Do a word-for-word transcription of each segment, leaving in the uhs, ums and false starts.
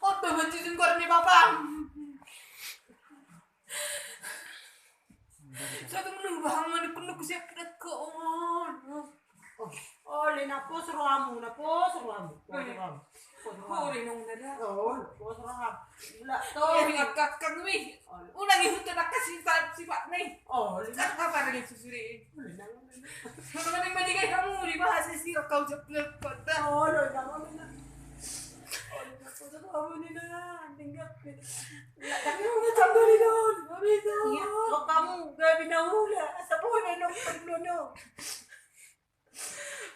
Oto, banci singkor ni bapam. Satu menunggu bahan mani kunduk siap dekat. Oh. Oh, le na pos rohamu, na pos rohamu. Pos rohamu. Pos rohamu. Oh, le nong dada. Oh, pos rohamu. Ula to. Ini akak mi. Ulang ihut na kasih sifat ni. Oh, le. Apa lagi susuri? Mana mana mani kayak kamu di bahasa sih kau jawab pada. Oh, le na. Oh, le na pos rohamu ni na. Tinggal. Iya, kok kamu gak bina ula? Asa boleh dong, dong.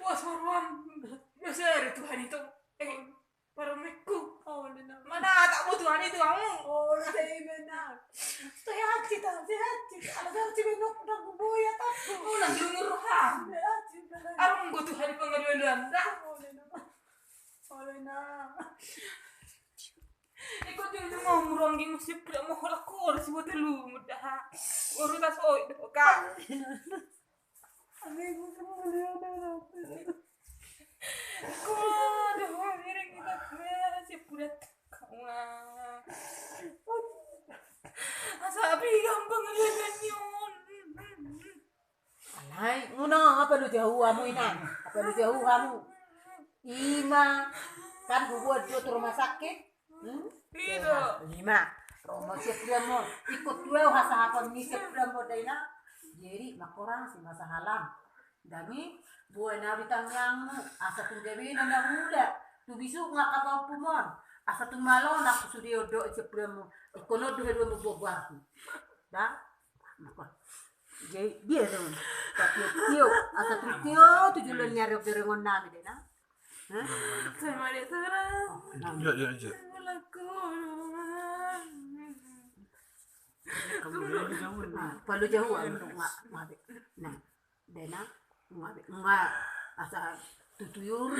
Wah, saruan. Masa ada Tuhan itu? Eh, parmekku. Mana tak butuh Tuhan itu kamu? Oh, saya benar. Sehat kita, sehat kita. Ada sehat kita, nak udah gue ya tak. Oh, nanti umur roham. Sehat kita. Arung butuh hari pengaduan dah. Oh, le na. Iko tu lu mau murang di musik pula mau hola kor si botol lu mudah. Baru tak soi dah kak. Kau dah mau miring kita pula si pula kau. Asa api gampang dia nyon. Alai, nguna apa lu jauh hamu ina? Apa lu jauh hamu? Ima, kan hubuat jo tu rumah sakit. Hmm? Ima, romo siap dia mo. Ikut dua hasahapon ni siap dia mo daina. Jadi makorang si masahalam. Dami, buai na di tangiangmu, asa tu gabe na na muda. Tu bisu ngak apa pumon. Asa tu malo nak sude odo siap dia mo. Ikut no dua dua mo buat buatku. Dah. Jadi dia tu. Tapi tio, asa tu tio tu jolo ni ariok berengon nami deh na. Hah? Sama dia tu lah. Iya, iya, iya. Laku. Palu jauh, mak, mak. Nah, dena, mak, mak, asa tutuyur,